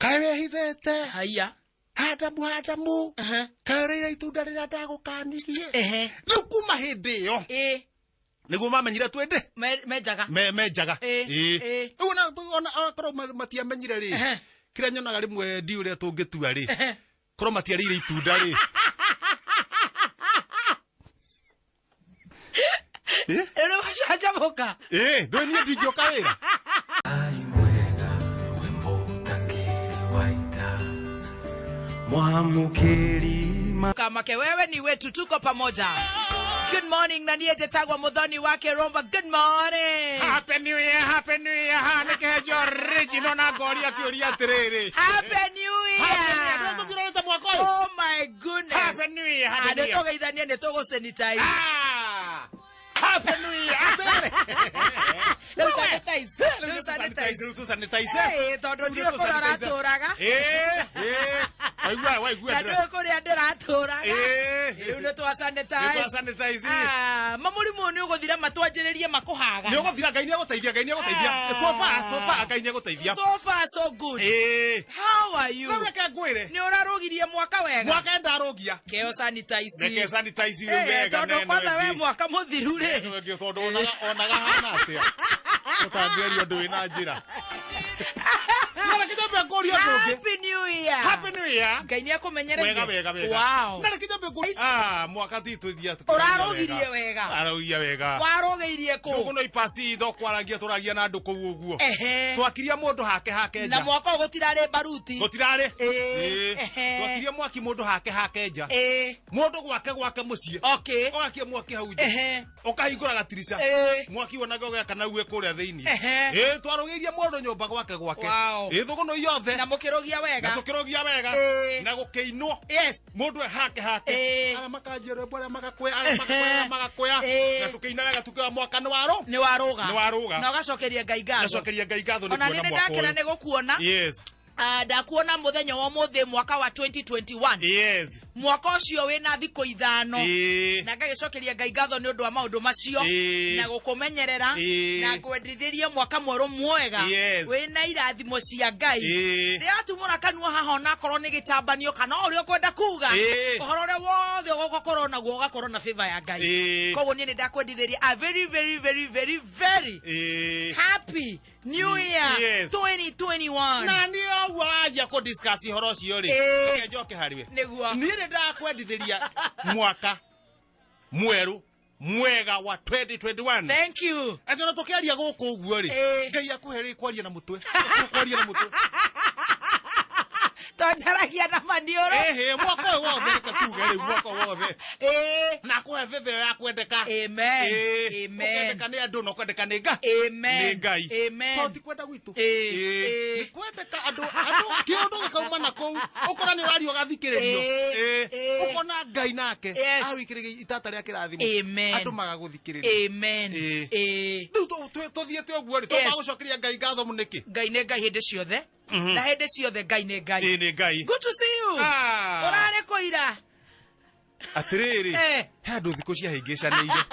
Kaĩ wehithĩte? Haiya. Adamu, Adamu, kaĩ ũrĩire itunda rĩrĩa ndagũkanirie? Rĩu kuma hĩndĩ ĩyo nĩguo mamenyire twĩndĩ Menjaga. Menjaga. Ĩĩ. Rĩu ona korwo matiamenyire rĩ, kĩrĩa nyonaga rĩmwe ndi ũrĩa tũngĩtua rĩ, korwo matiarĩire itunda rĩ. Rĩu nĩ macanjamũka. Ĩĩ, ndũĩ niĩ ndingĩũka wĩra. Ai mwega we mũtangĩri wa ita mwamũkĩri ma Kamake wewe ni wetu, tuko pamoja. Good morning, na niĩ njĩtagwo Mũthoni wa Kĩrũmba. Good morning. Happy New Year, Happy New Year. Haha nĩ kĩhenjo original na ngoria kĩũria atĩrĩrĩ. Happy New Year. Tũtirorete mwaka ũyũ. Oh my goodness. Happy New Year, Happy Ah, New nĩ Year. tũgeithanie, nĩ tũgũ sanitize. Ah! Happy New Year. Atĩrĩrĩ. Rĩu sanitize. Rĩu sanitize. Rĩu tũ sanitize. Ĩĩ, tondũ ndiũĩ kũrĩa ũratũraga. Ĩĩ, ĩĩ. Waigua, waigua. Na ndiũĩ kũrĩa ndĩratũraga. Ĩĩ. Rĩu nĩ twa sanitize. Nĩ twa sanitize. Ah, mamũrimũ ũyũ nĩ ũgũthira matwanjĩrĩrie makũhaga. Nĩ ũgũthira, Ngai nĩ egũteithia, Ngai nĩ egũteithia. Ah. So far, so far, Ngai nĩ egũteithia. So far so good. Ĩĩ. How are you? Rĩu reke ngwĩre. Nĩ ũrarũgirie mwaka wega. Mwaka ndarũgia. Keo sanitize. Reke sanitize rĩu Eh, wega. tondũ nene kwanza we wengĩ. mwaka mũthiru rĩ. Nene wengĩ, tondũ onaga hana atĩa. Ũtangĩaria ũndũ wĩna njĩra. Na reke nyambe ngũrie ũndũ ũngĩ. Happy New Year. Happy New Year. Ngai nĩ akũmenyereire. Wega wega wega. Wow. Na reke nyambe ngũrie. Ah, mwaka ti twithia. Ũrarũgirie wega. Arũgia wega. Warũgĩirie kũ? Ndũgũ no ipasi itho kwaragia tũragia na andũ kũu ũguo. Twakiria mũndũ hake hake Na nja. mwaka ũyũ gũtirarĩ mbaruti. Gũtirarĩ. Ĩĩ. Ĩĩ. Twakirie mwaki mũndũ hake hake nja. Mũndũ gwake gwake mũciĩ. Ũgakia mwaki hau nja. Ũkahingũra gatirica. Mwaki wonage ũgĩakana uwe kũrĩa thĩinĩ. Ĩĩ, twarũgĩirie mũndũ nyũmba gwake gwake. Wow. Ĩĩ, thũgũnũ yothe. Na mũkĩrũgia wega. Na tũkĩrũgia wega. Na gũkĩinwo. Mũndũ e hake hake. Arĩa makanjia rwĩmbo, arĩa magakwea, arĩa magakwea, arĩa magakwea. Na tũkĩina wega tukiuga mwaka nĩ warũ. Nĩ warũga. Nĩ warũga. Na ũgacokeria Ngai ngatho. Ngacokeria Ngai ngatho nĩ Ona kuona nĩ mwaka ndakena ũyũ. nĩ gũkuona. Ah, ndakuona mũthenya wa ũmũthĩ mwaka wa 2021. Mwaka ũcio wĩna thikũ 5. Na ngagĩcokeria Ngai ngatho nĩ ũndũ wa maũndũ macio. Na gũkũmenyerera. Na ngwendithĩrie mwaka mwerũ mwega. Wĩna irathimo cia Ngai. Rĩratumũra kanua haha onakorwo nĩ gĩcambanio kana o ũrĩa ũkwenda kuga. Ũhoro ũrĩa wothe ũgũkorwo naguo ũgakorwo na favor ya Ngai. Koguo niĩ nĩ ndakwendithĩria a very very very very very happy New Year 2021. Na nĩ ũguo wanjia kũ discuss ũhoro ũcio rĩ. Reke njoke harĩ we. Nĩguo. Niĩ nĩ ndakwendithĩria mwaka mwerũ mwega wa 2021. Thank you. Atĩ ona tũkĩaria gũkũ ũguo rĩ, Ngai akũhe rĩ kwaria na mũtwe. Kwaria na mũtwe. Twanjaragia na maniũrũ. Ĩhĩ, mwaka ũyũ wothe reke tuge rĩu mwaka ũyũ wothe. Na akũhe bebe ĩyo ya kwendeka. Amen. Amen. Ũkendeka nĩ andũ na ũkendeka nĩ Ngai. Amen. Nĩ Ngai. Amen. Tondũ ti kwenda gwitũ. Nĩ kwendeka andũ, andũ, kĩũndũ gĩkauma na kũu. Ũkona nĩ ũraria ũgathikĩrĩrio. Ũkona Ngai nake. Awĩkĩrĩire itata rĩa kĩrathimo. Amen. Andũ magagũthikĩrĩria. Amen. Rĩu tũthiĩte ũguo rĩ, tũma gũcokeria Ngai ngatho nĩkĩ? Ngai nĩ Ngai hĩndĩ ciothe. Na hĩndĩ ciothe Ngai nĩ Ngai. Ĩĩ, nĩ Ngai. Good to see you. Ũrarĩ kũ ira? Atĩrĩrĩ, he andũ thikũ ciahĩngĩcanĩire.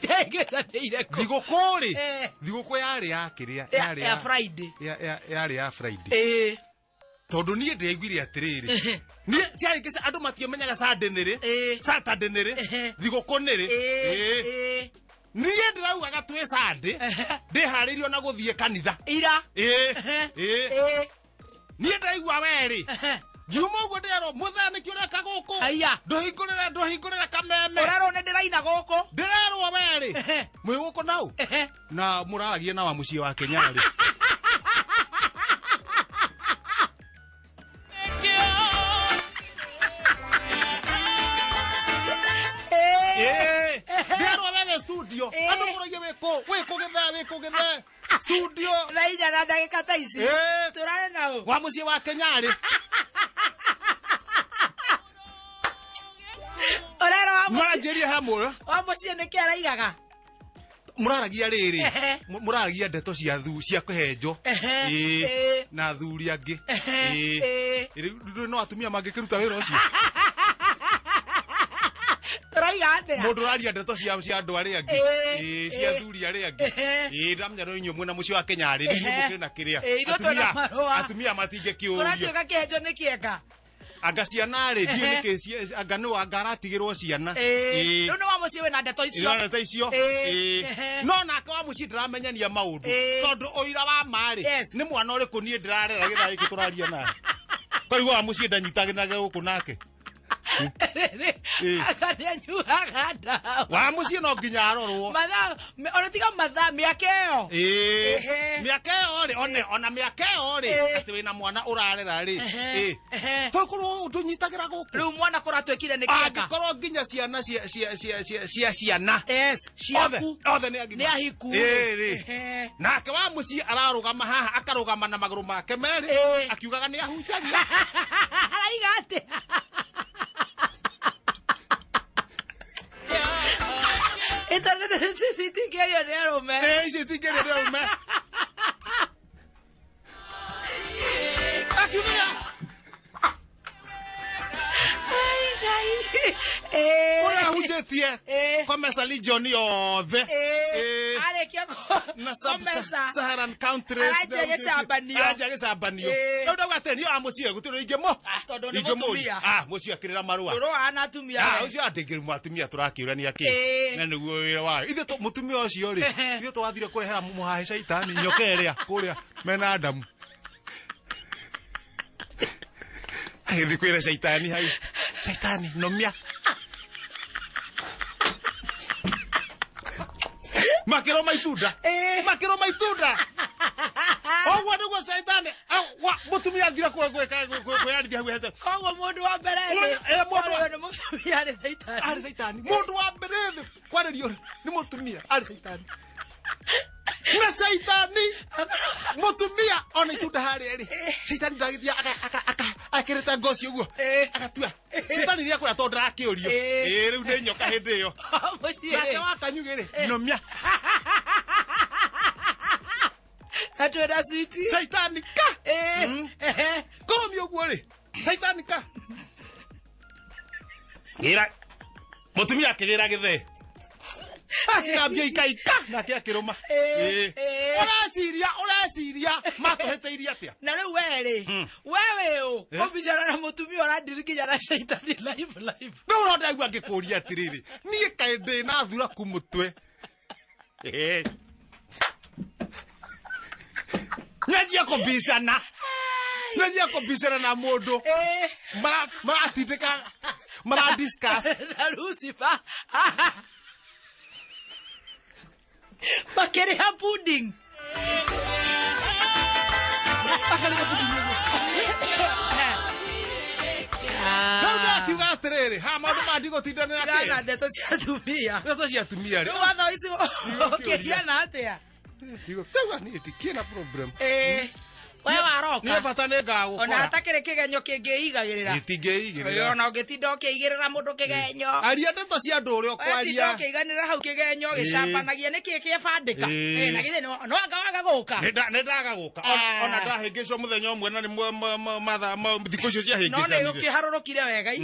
Ciahĩngĩcanĩire kũ? Thigũkũ rĩ, thigũkũ yarĩ ya kĩrĩa, yarĩ Ya Friday. Yarĩ ya Friday. Tondũ niĩ ndĩaiguire atĩrĩrĩ, niĩ ciahĩngĩca andũ matiamenyaga Sunday nĩ rĩ, Saturday nĩ rĩ, thigũkũ nĩ rĩ. Niĩ ndĩraugaga twĩ Sunday, ndĩharĩirio na gũthiĩ kanitha. Ira. Niĩ ndaigua werĩ. Ngiuma ũguo ndĩrerwo, mũthee nĩkĩ ũreka gũkũ? Haiya. Ndũhingũrĩre, ndũhingũrĩre kameme. Ũrerwo nĩ ndĩraina gũkũ. Ndĩrerwo werĩ. Mwĩ gũkũ nau? Na mũraragia na wa mũciĩ wa Kenya rĩ. Ndĩrerwo wewe studio. Andũ mũragia wĩkũ, wĩkũ gĩthee, wĩkũ gĩthee. Studio. Thaa inya na ndagĩka ta ici. Tũrare na ũ? Wa mũciĩ wa Kenya rĩ. Ũrerwo wa mũciĩ. Maranjĩria he mũra. Wa mũciĩ nĩkĩ araigaga? Mũraragia rĩrĩ, mũraragia ndeto cia thu, cia kũhenjo. Na athuri angĩ. Rĩu no atumia mangĩkĩruta wĩra ũcio. Tũraiga atĩa? atĩa? Mũndũ ũraria ndeto cia cia andũ arĩa angĩ. Ĩĩ, Ĩĩ, cia ĩĩ. athuri arĩa angĩ. Ehe. Ĩĩ, ndamenya no inyuĩ mwĩna mũciĩ wa Kenya rĩ, Ehe. inyuĩ mũkĩrĩ na kĩrĩa. Ĩĩ, ithuĩ twĩna Atumia- marũa. Atumia matingĩkĩũrio. Kũratuĩka kĩhenjo nĩ kĩega. Anga ciana rĩ, ndiũĩ Ehe. nĩkĩ anga nĩ anga aratigĩrwo ciana. Ĩĩ. Ĩĩ. Rĩu nĩ wa mũciĩ wĩna ndeto icio. Ĩĩ, ndeto icio. Ĩĩ. Ĩĩ. Ehe. No nake wa mũciĩ ndaramenyania maũndũ. Ĩĩ. Tondũ ũira wa ma rĩ, Yes. nĩ mwana ũrĩkũ niĩ ndĩrarera gĩthaa gĩkĩ tũraria naye. Koguo wa mũciĩ ndanyitagĩnaga gũkũ nake. Ĩĩ. Anga nĩ anyuaga ndawa. Wa mũciĩ no nginya arorwo. Mathaa, ona tiga mathaa, mĩaka ĩyo. Ĩĩ. Ehe. Mĩaka ĩyo rĩ, one ona mĩaka ĩyo rĩ, Ĩĩ. atĩ wĩna mwana ũrarera rĩ. Ehe. Ĩĩ. Ehe. Tũkorwo tũnyitagĩra gũkũ. Rĩu mwana kũratuĩkire nĩ kĩega. Angĩkorwo nginya ciana cia cia cia cia cia ciana. Yes, Othe ciaku. othe nĩ agima. Nĩ ahiku. Ĩĩ rĩ. Ehe. Nake wa mũciĩ ararũgama haha akarũgama na magũrũ make merĩ Ĩĩ. akiugaga nĩ ahunjagia. Araiga atĩa? Ĩtondũ ici itingĩario nĩ arũme. Ĩĩ, ici itingĩario nĩ arũme. Akiugaga Ai, Ngai. Ĩĩ. ũrĩa ahunjĩtie Ĩĩ. Comesa Legion yothe. Ĩĩ. Ĩĩ. Arĩkia na kũmesa. Saharan countries Aranjia gĩcambanio. aranjia gĩcambanio Ĩĩ. rĩu ndauga atĩ niĩ wa mũciĩ gũtirĩ ingĩ mo Ah, tondũ nĩ ingĩmũria. mũtumia. Ah, mũciĩ akĩrĩra marũa Ndũrũaga na atumia Ah, we. ũcio andĩngĩ atumia tũrakĩũrania kĩ Ĩĩ. na nĩguo wĩra wayo ithuĩ mũtumia ũcio rĩ Ehe. ithuĩ twathire kũrehera mũhahe caitani nyoka ĩrĩa kũrĩa mena Adamu agĩthiĩ kwĩra caitani hau caitani nomia makĩrũma itunda Ĩĩ. makĩrũma itunda ũguo nĩguo caitani mũtumia athire kwĩyarithia hau hece Koguo mũndũ wa mbere thĩ, Ũyũ, mũndũ wa- ũyũ nĩ mũtumia arĩ caitani. arĩ caitani mũndũ wa mbere thĩ kwarĩrio nĩ mũtumia arĩ caitani na caitani mũtumia ona itunda harĩa rĩ caitani ndagĩthia akĩrĩte ngoci ũguo Ĩĩ. agatua caitani nĩ akũrĩa tondũ ndarakĩũrio Ĩĩ. ĩĩ rĩu nĩ nyoka hĩndĩ ĩyo Mũciĩ. nake wa kanyugĩ rĩ nomia Na twĩna switi. caitani ka Ĩĩ. Ehe. kũrũmia ũguo rĩ caitani ka gĩra mũtumia akĩgĩra gĩthee akĩgambia ikaika nake akĩrũma Ĩĩ, Ĩĩ. ĩĩ. ũreciria ũreciria matũhĩtĩirie atĩa Na rĩu we rĩ, we wĩ ũ? Ũmbicara na mũtumia ũrandiri nginya na caitani live live. rĩu no ndaigua ngĩkũria atĩrĩrĩ niĩ kaĩ ndĩ na thuraku mũtwe Ĩĩ. nyanjia kũbicana nyanjia kũbicana na mũndũ Ĩĩ. maratindĩka mara discuss Na Lucifer. Makĩrĩha pudding. Rĩu ndakiuga atĩrĩrĩ ha maũndũ ma ndigũtindanĩra Gana kĩ ndeto cia atumia. ndeto cia atumia rĩ Rĩu watho ici ũkĩhiana atĩa? Tauga niĩ ndikĩna problem Ĩĩ. We niĩ waroka. bata nĩ Ona ngagũkora hatakĩrĩ kĩgenyo kĩngĩigagĩrĩra. itingĩigĩrĩra Ona ũngĩtinda ũkĩigĩrĩra mũndũ kĩgenyo. aria ndeto cia andũ ũrĩa Wetinda ũkwaria ũkĩiganĩra hau kĩgenyo gĩcambanagia nĩkĩ kĩbandĩka. Ĩĩ. Ĩĩ, na githĩ no anga waga gũka. Nĩ ndaga gũka Ah. ona ndahĩngĩcwo mũthenya ũmwe na nĩ mathaa thikũ icio No nĩ ciahĩngĩcanire gũkĩharũrũkire wega i.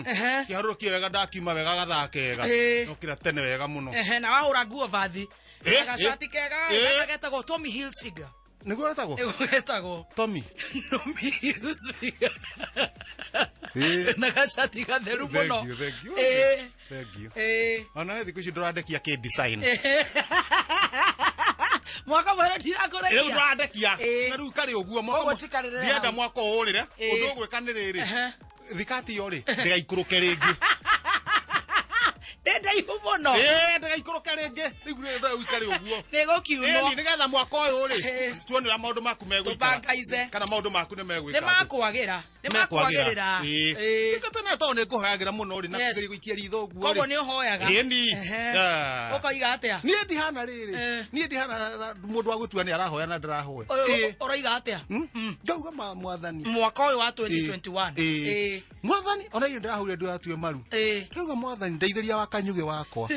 Ehe. kĩharũrũkie wega ndakiuma wega gathaa kega Ĩĩ. nokĩra tene wega mũno Ehe, na wahũra nguo bathi. Ĩĩ, Na gacati ĩĩ. kega Ĩĩ. gaka getagwo Tommy Hilfiger. nĩguo wetagwo Nĩguo getagwo. Tommy Tommy Hilfiger. Ĩĩ. Na gacati gatheru mũno. Thank you, thank you. Ĩĩ. Thank you. Ĩĩ. Ona we thikũ ici ndũrandekia kĩ design Mwaka mwerũ rĩu ndirakũrekia. ndũrandekia Ĩĩ. na rĩu karĩ ũguo Koguo njikarĩre ndienda hau. mwaka ũũrĩre Ĩĩ. ũndũ ũgwĩka nĩ rĩrĩ Ehe. thikati yo rĩ ndĩgaikũrũke rĩngĩ Nĩ ndaihu mũno. Ĩĩ, ndĩgaikũrũke rĩngĩ rĩu rĩu ikare ũguo Nĩ gũkiunwo. Ĩni nĩgetha mwaka ũyũ rĩ Ĩĩ. tuone ũrĩa maũndũ maku megũikara Tũbangaice. kana maũndũ maku nĩ megwĩka Nĩ makwagĩra. Nĩ makwagĩrĩra. Ĩĩ. tene tondũ nĩ ngũhoyagĩra mũno rĩ na Yes. kũgeria gũikia ritho ũguo Koguo rĩ nĩ ũhoyaga. Ĩni. Ehe. Ah. Ũkoiga atĩa? niĩ ndihana rĩrĩ Eh. niĩ ndihana mũndũ wa gũtua nĩ arahoya na ndĩrahoya Ũyũ Ĩĩ. ũroiga atĩa? Ngauga ma mwathani Mwaka ũyũ wa 2021. Ĩĩ. Ĩĩ. mwathani ona irio ndĩrahũrire ndĩratue maru Ĩĩ. ngauga mwathani ndeithĩria wa kanyugĩ wakwa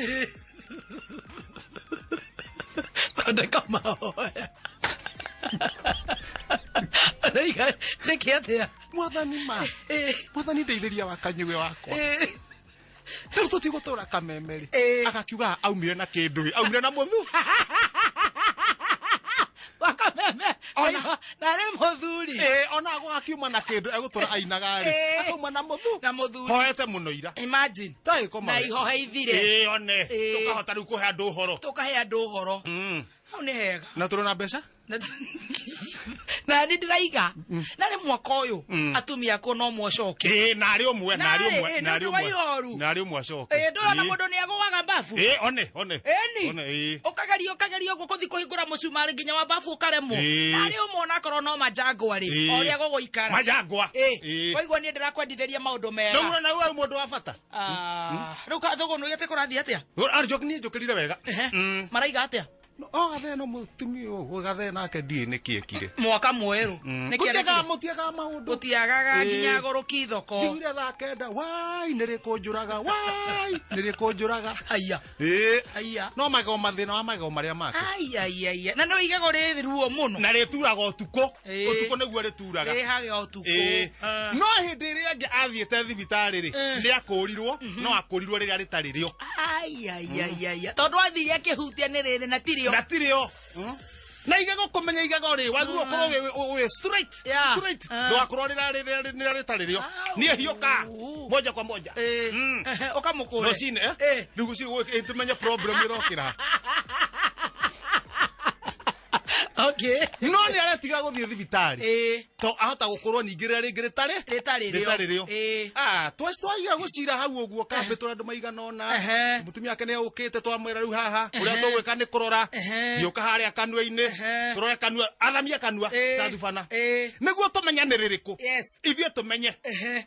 Thondeka mahoya. Ũroiga njĩke atĩa? mwathani ma Ĩĩ. mwathani ndeithĩria wa kanyugĩ wakwa Ĩĩ. Rĩu tũtigũtũra kameme rĩ. Ĩĩ. Agakiuga aumire na kĩndũ ĩ, aumire na mũthu. Wakameme. Ona- Na rĩ mũthuri. Ĩĩ, ona gũgakiuma na kĩndũ egũtũra ainaga rĩ. Ĩĩ. Akauma na mũthu. Na mũthuri. Hoete mũno ira. Imagine. Ndagĩkoma. Na ihohe ithire. Ĩĩ, one. Ĩĩ. Tũkahota rĩu kũhe andũ ũhoro. Tũkahe andũ ũhoro. Hau nĩ hega. Na tũrĩ na mbeca? Na nĩ ndĩraiga na nĩ mwaka ũyũ atumia akũ no mwocoke. Ĩĩ, narĩ ũmwe, narĩ Narĩ, ũmwe, ĩĩ, nĩ narĩ ũndũ wa ũmwe. ihoru. Narĩ ũmwe acoke. Ĩĩ, ndũyona Ĩĩ. mũndũ nĩ agũaga mbabu. Ĩĩ, one, one. Ĩni. One, ĩĩ. Ũkageria ũkageria ũguo kũthi kũhingũra mũcumarĩ nginya wa mbabu ũkaremwo. Ĩĩ. Narĩ ũmwe onakorwo no manjangwa rĩ, Ĩĩ. o ũrĩa gũgũikara. Manjangwa. Ĩĩ. Ĩĩ. Waigua niĩ ndĩrakwendithĩria maũndũ mega. Rĩu na wewe mũndũ wa bata. Ah, rĩu kathũgũnũi atĩ kũrathiĩ atĩa? Arĩ niĩ njũkĩrire wega. Ehe. Maraiga atĩa? O gathe no mũtumia ũyũ gathe nake ndiĩ nĩkĩ ekire. Mwaka mwerũ. Nĩkĩ Gũtiagaga arekire? mũtiagaga maũndũ. Gũtiagaga Ĩĩ. nginya agũrũki thoko. Njiguire thaa kenda wai nĩrĩkũnjũraga wai nĩrĩkũnjũraga. Aya. Ĩĩ. Aya. No magego mathĩna wa magego marĩa make. Ai ai ai. Na no igego rĩ ruo mũno. Na rĩturaga ũtukũ. Ĩĩ. Ũtukũ nĩguo rĩturaga. Rĩhage ũtukũ. Ĩĩ. Ah. No hĩndĩ ĩrĩa ĩngĩ athiĩte thibitarĩ rĩ, nĩ akũrirwo, no akũrirwo rĩrĩa rĩtarĩ rĩo. Ai ai ai ai. Tondũ athire akĩhutia nĩ rĩrĩ na tirĩo. Na tirĩo. Na igego kũmenya igego rĩ, wagĩrĩirwo ũkorwo wĩ straight, Yeah. straight. Ah. Ndũgakorwo rĩrĩa rĩtarĩ rĩo. Au. Niĩ hiũka moja kwa moja. Ĩĩ. Ehe, Ũkamũkũre. Rũcinĩ, eh? Ĩĩ. Rĩu gũcirĩ tũmenye problem ĩrokĩra. Okay. No nĩ aretiga gũthiĩ thibitarĩ. Ĩĩ. To ahota gũkorwo ningĩ rĩrĩa rĩngĩ rĩtarĩ Rĩtarĩ rĩo. rĩtarĩ rĩo. Ĩĩ. Ah, twagira gũcira hau ũguo kambĩ tũrĩ andũ maigana ũna. Ehe. Mũtumia wake nĩ ũkĩte twamwĩra rĩu haha ũrĩa tũgwĩka nĩ kũrora. Ehe. Gĩũka harĩa kanua-inĩ. Ehe. Tũrore kanua, athamie kanua Ĩĩ. ta thubana. Ĩĩ. Nĩguo tũmenye nĩ rĩrĩkũ. Yes. Ithuĩ tũmenye. Ehe.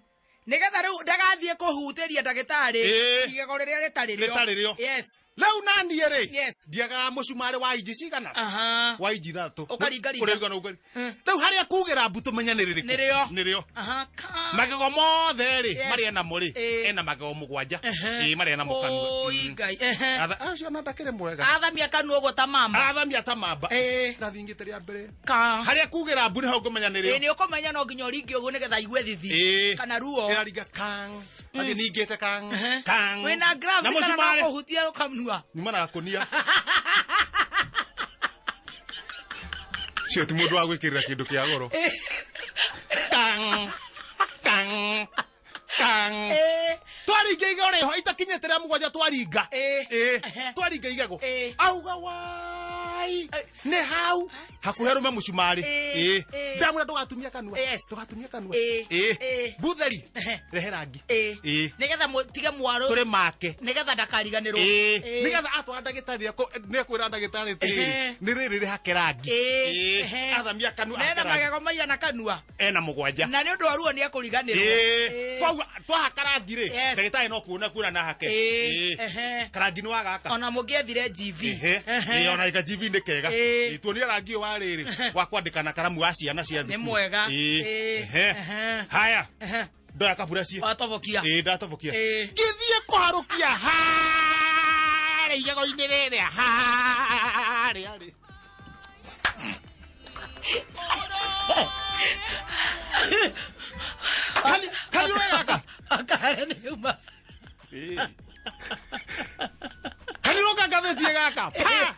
Nĩgetha rĩu ndagathiĩ kũhutĩria ndagĩtarĩ Ĩĩ. igego rĩrĩa rĩtarĩ rĩo. Rĩtarĩ rĩo. Yes. Rĩu naniĩ rĩ. Yes. Ndiagaga mũcumarĩ wa inji cigana. Aha. Wa inji ithatũ. Ũkaringaringa. Ũkaringa na ũkaringa. Rĩu harĩa kugĩra mbu tũmenye nĩ rĩrĩkũ. Nĩrĩo. Nĩrĩo. Aha. Ka. Magego mothe rĩ Yes. marĩa enamo rĩ Ĩĩ. ena magego mũgwanja. Ĩĩ marĩa enamo kanua. Oi Ngai. Ehe. Atha acio ona ndakĩrĩ mwega. Athamia kanua ũguo ta mamba. Athamia ta mamba. Ĩĩ. Ndathingĩte rĩa mbere. Ka. Harĩa kugĩra mbu nĩho ngũmenya Ĩĩ nĩrĩo. nĩ ũkũmenya no nginya ũringe ũguo nĩgetha aigue thithi Ĩĩ. kana ruo. Ĩraringa kang. Athiĩ ningĩte kang. Ehe. Kang. Wĩna Na gloves kana no mũcumarĩ. kũhutia ũkanua. Nyuma na gakonia. Cio ti mũndũ wa gwĩkĩrĩra kĩndũ kĩa goro. Kang. Kang. Kang. Ĩĩ. Twaringa igego rĩho itakinyĩte rĩa mũgwanja twaringa. Ĩĩ. Ĩĩ. Ehe. Twaringa igego. Ĩĩ. Auga wai. Nĩ hau. Hakuhĩ arũme mũcumarĩ. Ĩĩ. Ĩĩ. Ĩĩ. Ndamwĩra ndũgatumie kanua. Yes. Ndũgatumie kanua. Ĩĩ. Ĩĩ. Ĩĩ. Mbutheri. Ehe. Rehe rangi. Ĩĩ. Ĩĩ. Nĩgetha mũtige mwarũ. Tũrĩ make. Nĩgetha ndakariganĩrwo. Ĩĩ. Ĩĩ. Nĩgetha atwara ndagĩtarĩ nĩekwĩra ndagĩtarĩ atĩrĩrĩ Ehe. nĩ rĩrĩ rĩhake rangi. Ĩĩ. Ĩĩ. Ehe. Athamia kanua Na ahake ena rangi. magego maigana kanua. Ena mũgwanja. Na nĩ ũndũ wa ruo nĩ ekũriganĩrwo. Ĩĩ. Ĩĩ. Koguo twahaka rangi rĩ Yes. ndagĩtarĩ no kuona kuona na hake. Ĩĩ. Ĩĩ. Ehe. Karangi nĩ wa gaka. Ona mũngĩethire GV. Ehe. Ehe. Ĩĩ, ona ika GV nĩ kega. Ĩĩ. Ĩĩ, tuonie rangi ũyũ wa rĩrĩ wa kwandĩka na karamu wa ciana cia thukuru. Nĩ mwega. Ĩĩ. Ĩĩ. Ehe. Ehe. Haya. Ehe. Ndoya kaburaci. Watobokia. Ĩĩ, ndatobokia. Ĩĩ. Ngĩthiĩ kũharũkia harĩa igego-inĩ rĩrĩa harĩa rĩ. Kani ũroĩ gaka? Akare nĩ uma. Kani ũroka ngathĩti gaka? Pa!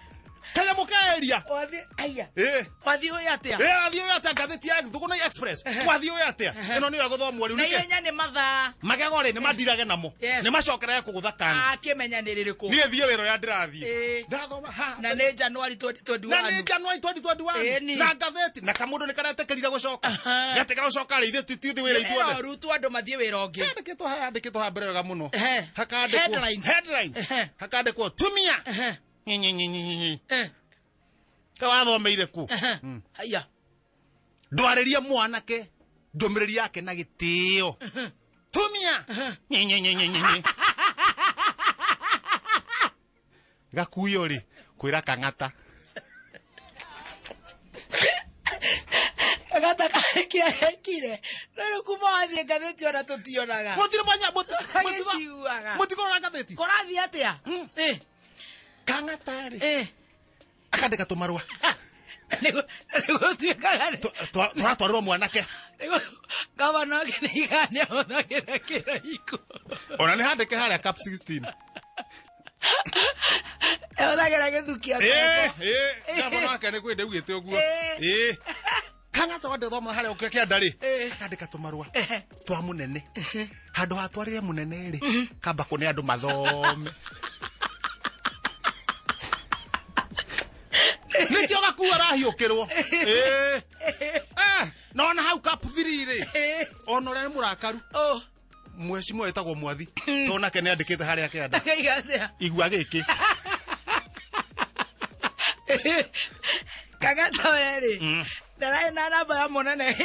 Kanyamũ keria. Wathiĩ aya. Ĩĩ. Wathiĩ ũyũ atĩa? Ĩĩ, wathiĩ ũyũ atĩa ngathĩti ya Thũkũnai Express? Wathiĩ ũyũ atĩa? Ĩno nĩyo ĩgũthomwo rĩu Na nĩkĩ? ihenya nĩ mathaa. Magego rĩ nĩ mandirage namo. Yes. Nĩ macokerage kũgũtha kanga. Akĩmenya nĩ rĩrĩkũ. Niĩ thiĩ wĩra ũrĩa ndĩrathiĩ. Ĩĩ. Ndathoma ha. Na nĩ January 2021. Na nĩ January 2021. Ĩni. Na ngathĩti na kamũndũ nĩ karetĩkĩrire gũcoka. Aha. Getĩkĩra gũcoka rĩ ithuĩ tithiĩ wĩra Ĩno ithuothe. rutwo andũ mathiĩ wĩra ũngĩ. Kandĩkĩtwo haha yandĩkĩtwo haha mbere wega mũno. Ehe. Hakandĩkwo Headlines. Headlines. Ehe. Hakandĩkwo tumia. Ehe. Nyi-nyi-nyi-nyi-nyi. Eh. Ka wathomeire kũ? Ehe. Haya. Ndwarĩrie mwanake ndũmĩrĩri yake na gĩtĩo. Tumia. Nyi-nyi-nyi-nyi-nyi. Gakuyo rĩ kwĩra kang'ata. Gata karĩkia ekire. No rĩu kuma wathiĩ ngathĩti ona tũtionaga. Mũtirĩ mwanya Agĩciuaga. mũtikũrora ngathĩti. Kũrathiĩ atĩa? Eh. Kang'ata rĩ Eh. akandĩka tũmarũa. Nĩguo tuĩkaga nĩ- Tũratwarĩrwo mwanake. Gavana wake nĩ igana ahũthagĩra kĩraiko. Ona nĩ handĩke harĩa cap 16. Ahũthagĩra gĩthukia. Ĩĩ, gavana wake nĩ kwĩnda ugĩte ũguo. Ĩĩ. Kang'ata wandĩthoma harĩa ũkĩa kĩanda rĩ, akandĩka tũmarũa twa mũnene. Handũ ha twarĩre mũnene rĩ, kamba kũne andũ mathome. Nĩkĩo gakua arahiũkĩrwo. Ĩĩ. Eh, na ona hau cup 3 rĩ, ona ũrĩa nĩ mũrakaru. Oh. Mheshimiwa wĩtagwo Mwathi, tondũ nake nĩ andĩkĩte harĩa kĩanda. Akaiga atĩa? Igua gĩkĩ. Kang'ata we rĩ, ndararĩ na namba ya mũnene.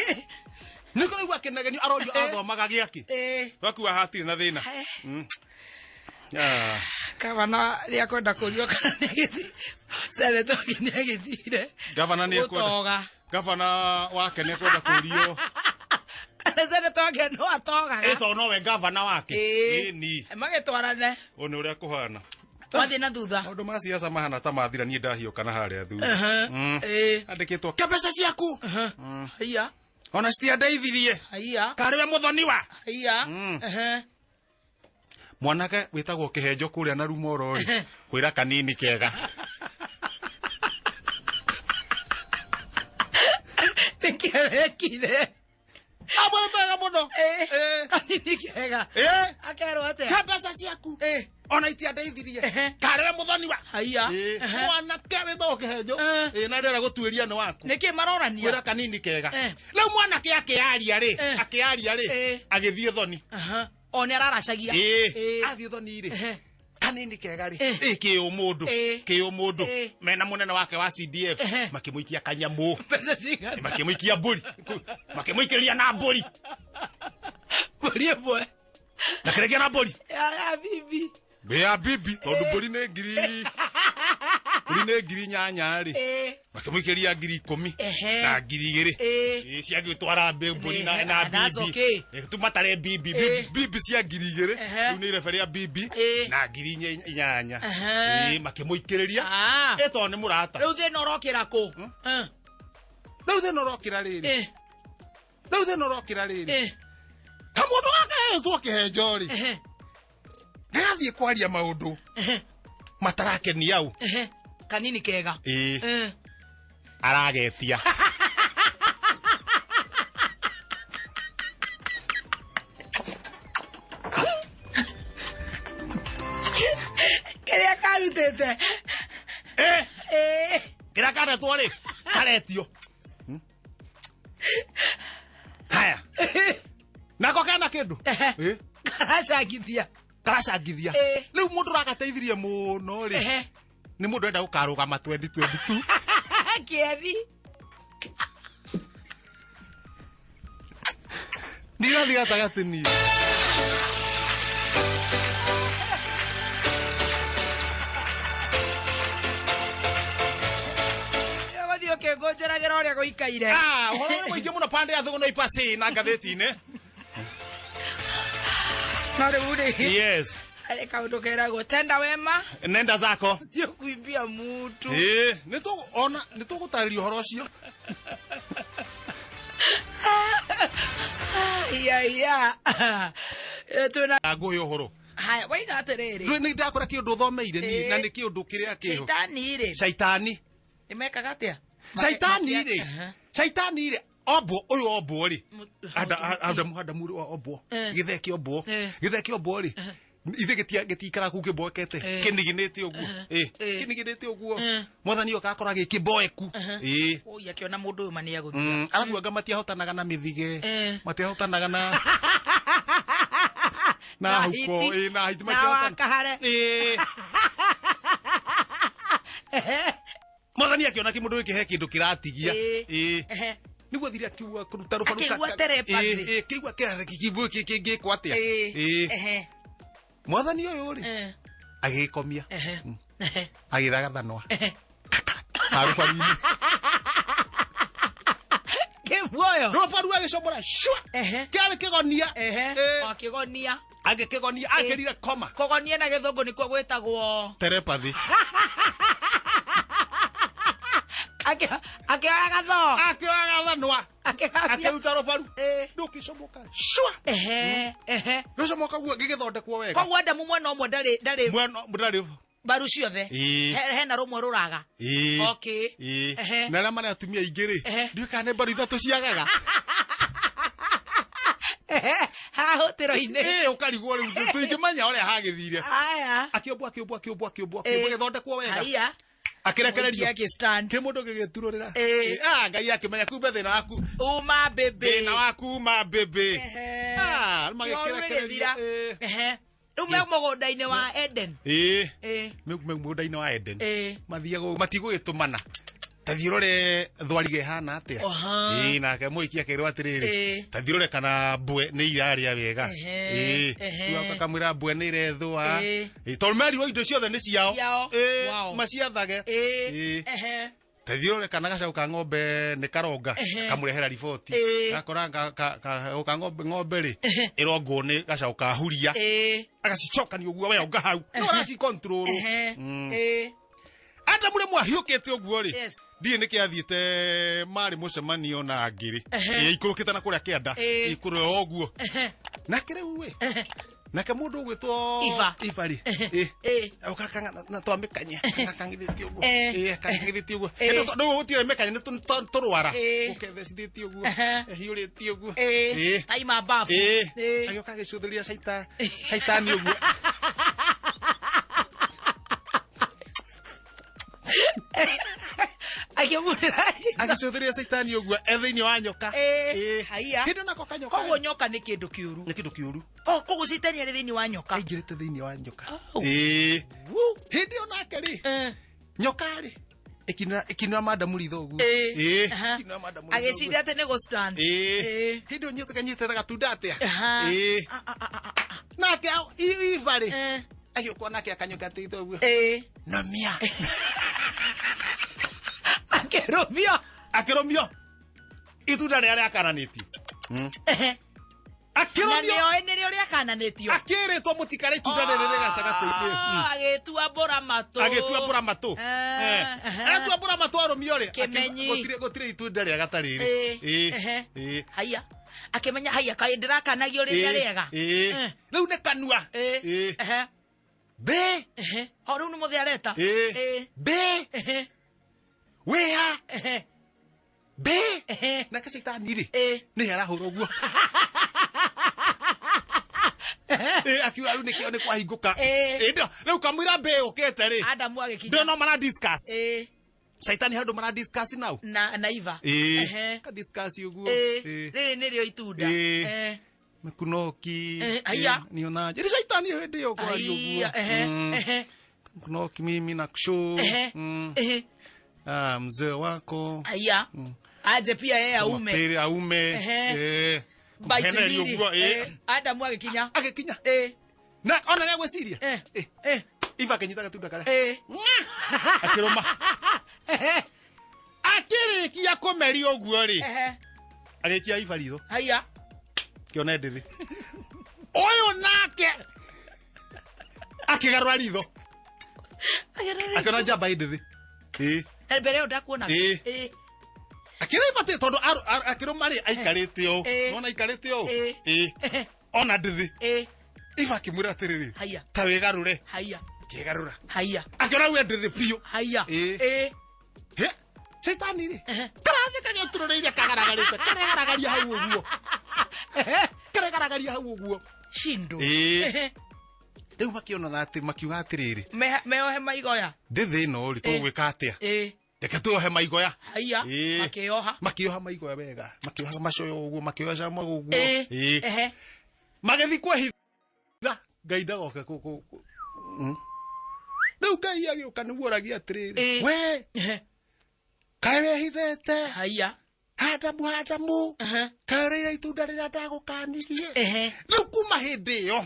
Nĩkĩo rĩu akĩnegenio arorio athomaga gĩakĩ. Gakua hatirĩ na thĩna. Ah. Gavana rĩa kwenda kũrio kana nĩ seneta wake nĩ agĩthire. Gavana nĩ ekwenda. Gũtoga. Gavana wake nĩ ekwenda kũrio. Kana seneta wake no atogaga. Ĩ tondũ nowe gavana wake. Ĩĩ. Ĩni. Magĩtwarane. Ũũ nĩ ũrĩa kũhana. Wathiĩ na thutha. Maũndũ ma siasa mahana ta mathira niĩ ndahiũka na harĩa thutha. Ĩĩ. Andĩkĩtwo ke mbeca ciaku. Haiya. Ona citiandeithirie. Haiya. Karĩ we mũthoniwa. Haiya. Mwanake wĩtagwo kĩhenjo kũrĩa na rumoro rĩ, kwĩra kanini kega. Nĩkĩ arekire? Amwĩrĩte wega mũno. Kanini kega. Akerwo atĩa? Ke mbeca ciaku. Ona itiandeithirie. Karĩ we mũthoniwa. Haiya. Mwanake wĩtagwo kĩhenjo. Na ndĩrenda gũtuĩria nĩ waku. Nĩkĩ marorania? Kwĩra kanini kega. Rĩu mwanake akĩaria rĩ, akĩaria rĩ, agĩthiĩ thoni. O nĩ araracagia. Athiĩ thoni rĩ, kanini kega rĩ, kĩ ũmũndũ, kĩ ũmũndũ, mena mũnene wake wa CDF, makĩmũikia kanyamũ. Mbeca cigana? Makĩmũikia mbũri. Makĩmũikĩria na mbũri. Mbũri ĩmwe. Makĩrekia na mbũri. Ya bibi. Ya bibi, tondũ mbũri nĩ ngiri, mbũri nĩ ngiri 8 rĩ. Makĩmũikĩria ngiri 10 na ngiri 2. Ciagĩtwara mbũri na That's bibi. okay. Tu matare bibi, bibi cia ngiri 2. Rĩu nĩ irebe rĩa bibi na ngiri 8. Makĩmũikĩrĩria. Tondũ nĩ mũrata. Rĩu thĩna ũrokĩra kũ? Rĩu thĩna ũrokĩra rĩrĩ. Rĩu thĩna ũrokĩra rĩrĩ. Kamũndũ gaka getwo kĩhenjo rĩ. Gathiĩ kwaria maũndũ matarakenia ũ. Kanini kega. Aragetia. Kĩrĩa karutĩte. Kĩrĩa karetwo rĩ, karetio. Haya. Nako kena kĩndũ? Karacangithia. Karacangithia. Rĩu mũndũ ũragateithirie mũno rĩ, nĩ mũndũ enda gũkarũgama 2022. Kĩeri. Ndirathiĩ gatagatĩ niĩ. Ũgũthiĩ ũkĩngũnjĩragĩra ũrĩa gũikaire. Ũhoro ũrĩ mũingĩ mũno pande ya Thũgũna ipacĩ na ngathĩti-inĩ. No rĩu rĩ. Yes. Harĩ kaũndũ keragwo tenda wema. Nenda zako. Sio kuimbia mutu. Nĩ tũgũtarĩria ũhoro ũcio. Ya, ya. Twĩna Ngũhe ũhoro. Haya, waiga atĩrĩrĩ. Rĩu nĩ ndakora kĩũndũ ũthomeire niĩ, na nĩ kĩũndũ kĩrĩa kĩho. Shaitani rĩ. Shaitani. Nĩ mekaga atĩa? Shaitani rĩ. Shaitani rĩ. Ombwo, ũyũ ombwo rĩ. Adamu, Adamu rĩ, ombwo. Gĩthee kĩa ombwo. Gĩthee kĩa ombwo rĩ. Ithe gĩtikaraga kũu kĩmboekete. Kĩniginĩte ũguo. Kĩniginĩte ũguo. Mwathani oka akora gĩkĩmboeku. Oi, akĩona mũndũ ũyũ ma nĩ egũthira. Arabu anga matiahotanaga na mĩthige. Matiahotanaga na Na huko. hiti. Na hiti Na matiahotana. wakahare. Mwathani akĩona kĩmũndũ gĩkĩ he kĩndũ kĩratigia. Nĩguo athire akiuga kũruta rũbaru Akĩigua telepathy. Kĩigua kĩngĩkwo atĩa? Mwathani ũyũ rĩ, agĩgĩkomia. Agĩthagathanwa. Harũbaru-inĩ. Kĩmuoyo. Rũbaru agĩcomora, shwa! Kĩarĩ kĩgonia. O kĩgonia. Agĩkĩgonia, akĩrire koma. Kũgonia na gĩthũngũ nĩkuo gwĩtagwo telepathy. Akĩoya gathoo. Akĩoya gathanwa. Akĩgambia. Akĩruta rũbaru. Rũkĩcomoka cua. Ehe, ehe. Rũcomoka guo gĩgĩthondekwo wega. Koguo Adamu mwena ũmwe ndarĩ ndarĩ Mwena ndarĩ mbaru ciothe. Hena rũmwe rũraga. Okay. Ehe. Na arĩa marĩ atumia aingĩ rĩ, ndiũĩ kana nĩ mbaru ithatũ ciagaga. Hahũtĩro-inĩ. Ĩĩ, ũkarigwo rĩu tũingĩmenya ũrĩa hagĩthire. Aya. Akĩũmbwo akĩũmbwo akĩũmbwo akĩũmbwo akĩũmbwo gĩthondekwo wega. Haya. Akĩrekererio. Mũikia akĩstand. Kĩmũndũ gĩgĩturũrĩra. Ah, Ngai akĩmenya kumbe thĩna waku. Uma bĩbĩ. Thĩna waku uma bĩbĩ. Ehe. Ah, Kĩoru magĩkĩrekererio. gĩgĩthira. Ehe. Rĩu me mũgũnda-inĩ wa Eden. Me mũgũnda-inĩ wa Eden. Mathiaga matigũgĩtũmana. Ta thiĩ ũrore thwariga ĩhana atĩa. Oha. Nake mũikia akĩrwo atĩrĩrĩ, ta thiĩ ũrore kana mbwe nĩ irarĩa wega. Rĩu akamwĩra mbwe nĩ irethũa. Tondũ merirwo indo ciothe nĩ ciao. Ciao. Wow. Maciathage. Ta thiĩ ũrore kana gacaũ ka ng'ombe nĩ karonga, kamũrehera riboti. Gakora gacaũ ka ng'ombe rĩ, ĩrongwo nĩ gacaũ ka huria. Agacicokania ũguo we onga hau. No araci control. Adamu rĩmwe ahiũkĩte ũguo rĩ, ndiĩ nĩkĩ athiĩte marĩ mũcemanio na ngĩrĩ. Ikũrũkĩte na kũrĩa kĩanda. Ikũrũ o ũguo. Nake rĩu ĩ, nake mũndũ ũgwĩtwo Iva. Iva rĩ. Ũka na twamĩkanya. Akang'ithĩtie ũguo. Akang'ithĩtie ũguo. Ĩndĩ tondũ gũtirĩ mĩkanya nĩ tũrwara. Ũkethecithĩtie ũguo. Hiũrĩtie ũguo. Taima bafu. Agĩũka agĩcũthĩrĩria caitani ũguo. Akĩmũrĩra. Agĩcũthĩrĩria caitani ũguo e thĩinĩ wa nyoka. Haiya. Kĩndũ nako kanyoka. Koguo nyoka nĩ kĩndũ kĩũru. Nĩ kĩndũ kĩũru. Oh, koguo caitani arĩ thĩinĩ wa nyoka. Aingĩrĩte thĩinĩ wa nyoka. Hĩndĩ ĩyo nake rĩ, nyoka rĩ, ĩkinĩra madamu ritho ũguo. Ĩkinĩra madamu ritho ũguo. Agĩciria atĩ nĩ gũ stand. Hĩndĩ ĩyo nyitĩte kanyitĩte gatunda atĩa. Nake Iva rĩ, agĩũka nake akanyoka atĩte ũguo. Nomia. Akĩrũmio. Akĩrũmio. Itunda rĩrĩa rĩakananĩtio. Na Akĩrũmio. nĩoĩ nĩrĩo rĩakananĩtio. Akĩrĩtwo mũtikarĩe itunda rĩrĩ rĩ gatagatĩ-inĩ. Agĩtua mbũra matũ. Agĩtua mbũra matũ. Atua mbũra matũ arũmio rĩ, Kĩmenyi. gũtirĩ itunda rĩa gatarĩrĩ. Haiya. Akĩmenya haiya kaĩ ndĩrakanagio rĩrĩa rĩega. Rĩu nĩ kanua. Mbĩ. O rĩu nĩ mũthĩ areta. Mbĩ. Wĩha. Mbĩ. Nake caitani rĩ, nĩ arahũra ũguo. Akiuga rĩu nĩkĩo nĩ kwahingũka. Rĩu kamũira mbĩ ũkĩte rĩ. Adamu agĩkinya. Ndĩo no mara discuss. Caitani handũ mara discuss nau. Na Iva. Ka discuss ũguo. Rĩrĩ nĩrĩo itunda. Mekunoki. Haiya. Nionaje. Nĩ caitani hĩndĩ ĩyo kwaria ũguo. Mekunoki mimi na kusho. Mzee wako. Haiya. Aje pia yeye aume. Mapere aume. Baiti mbili. Adamu agĩkinya. Agĩkinya. Na ona nĩ agwĩciria. Iva akĩnyita gatunda karĩa. Akĩrũma. Akĩrĩkia kũmeria ũguo rĩ. Agĩikia Iva ritho. Haiya. Kĩone ndĩthĩ. Ũyũ nake akĩgarũra ritho. Akĩona njamba ĩ ndĩthĩ. Na mbere ĩyo ndakuonaga. Akĩrĩma atĩ tondũ akĩrũma rĩ aikarĩte ũũ. Nona aikarĩte ũũ. Ona ndĩthĩ. Iva akĩmwĩra atĩrĩrĩ, ta wĩgarũre. Haiya. Akĩgarũra. Haiya. Akĩona we ndĩthĩ biũ. Haiya. Caitani rĩ, karathiĩ kagĩturũrĩire kagaragarĩte, karegaragaria hau ũguo. Karegaragaria hau ũguo. Shindo. Rĩu makĩonana atĩ makiuga atĩrĩrĩ. Meohe maigoya. Ndĩthĩ ĩno rĩ, tũgwĩka atĩa? Reke tuohe maigoya. Haiya. Makĩoha. Makĩoha maigoya wega. Makĩoha macoyo ũguo, makĩoha cama ũguo. Magĩthiĩ kwĩhitha. Ngai ndagoke kũ. Rĩu Ngai agĩũka nĩguo oragia atĩrĩrĩ. We. Kaĩ wehithĩte? Haiya. Adamu, Adamu. Kaĩ ũrĩire itunda rĩrĩa ndagũkanirie? Rĩu kuma hĩndĩ ĩyo.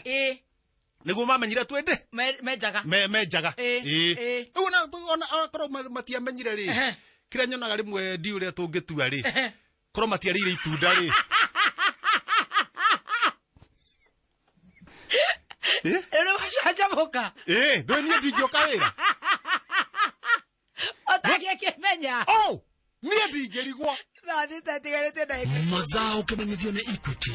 Nĩguo mamenyire twende. Menjaga. Menjaga. Rĩu ona korwo matiamenyire rĩ. Kĩrĩa nyonaga rĩmwe ndiũ ũrĩa tũngĩtua rĩ. Korwo matiarĩire itunda rĩ. Rĩu macanjamũka. Ndũĩ niĩ ndingĩũka wĩra. Ũtangĩkĩmenya. Oh! Niĩ ndingĩrigwo. Thaa thita itigarĩte ndagĩka. Mathaa ũkĩmenyithio nĩ Equity.